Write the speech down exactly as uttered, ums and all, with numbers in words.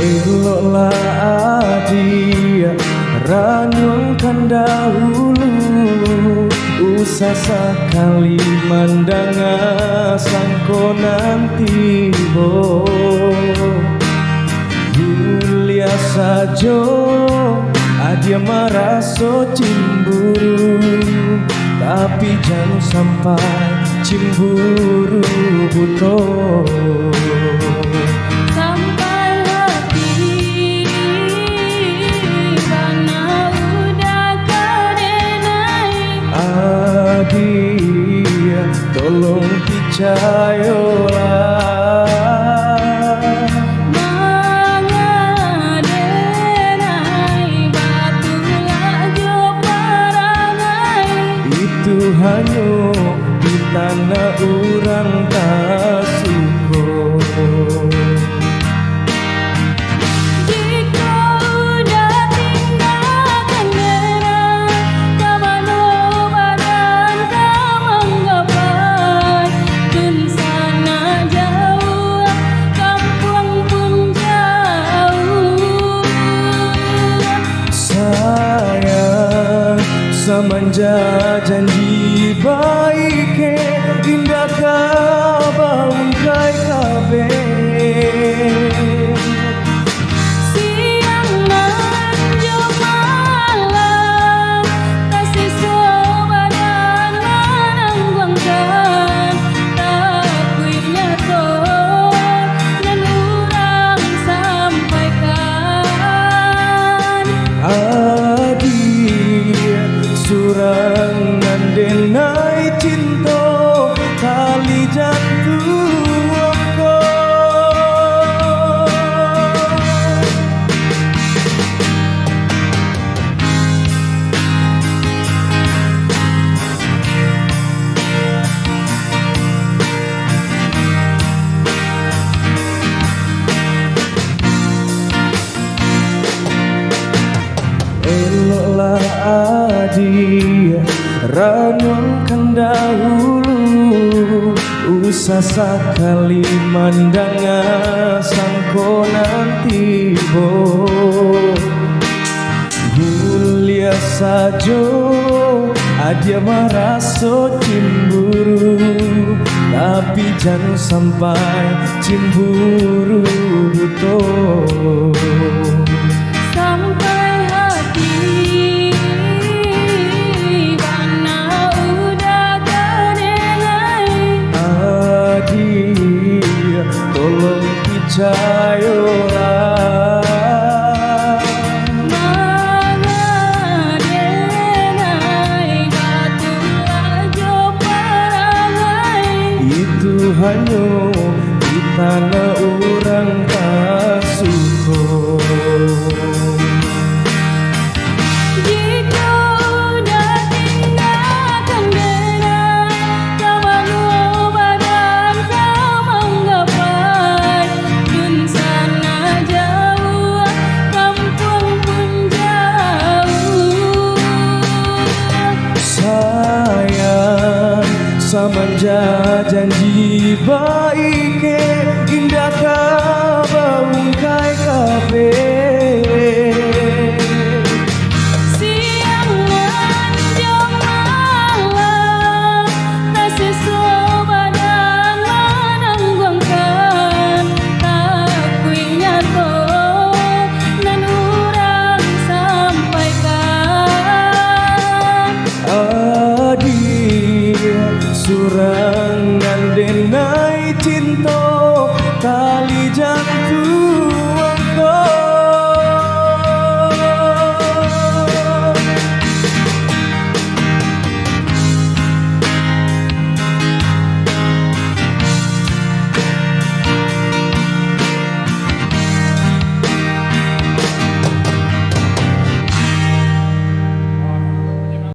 Eloklah adiak ranuangkan dahulu, usah sakali mandanga sangko nan tibo. Buliah sajo adiak maraso cimburu, tapi jan sampai cimburu buto. Sampai hati bana udah ka denai. Adiak, tolong picayolah. Manga denai batulah jo parangai. Itu hanyo di tanah urang tasuko. Jikok udah tinggakan denai, ka mano badan ka manggapai? Dunsanak jauah, kampuang pun jauah. Sayang, samanja janji baike, indak ka baungkai kabeh. Siang nan jo malam, tasiso badan manangguangkan, takuik nyato nan urang sampaikan. Adiak, surang nan denai cinto, tali jantuang ko. Eloklah adiak ranuangkan dahulu, usah sakali mandanga sangko nan tibo. Buliah sajo adiak maraso cimburu, tapi jan sampai cimburu buto. Sampai hati bana udah ka denai. Adiak, tolong picayolah. Manga denai batulah jo parangai. Itu hanyo di tanah urang tasuko. Jikok udah tinggakan denai, ka mano badan ka manggapai? Dunsanak jauah, kampuang pun jauah. Sayang, samanja janji baike, indak ka baungkai kabeh. Siang nan jo malam, tasiso badan manangguangkan, takuik nyato nan urang sampaikan. Adiak, surang nan denai cinto, tali jantuang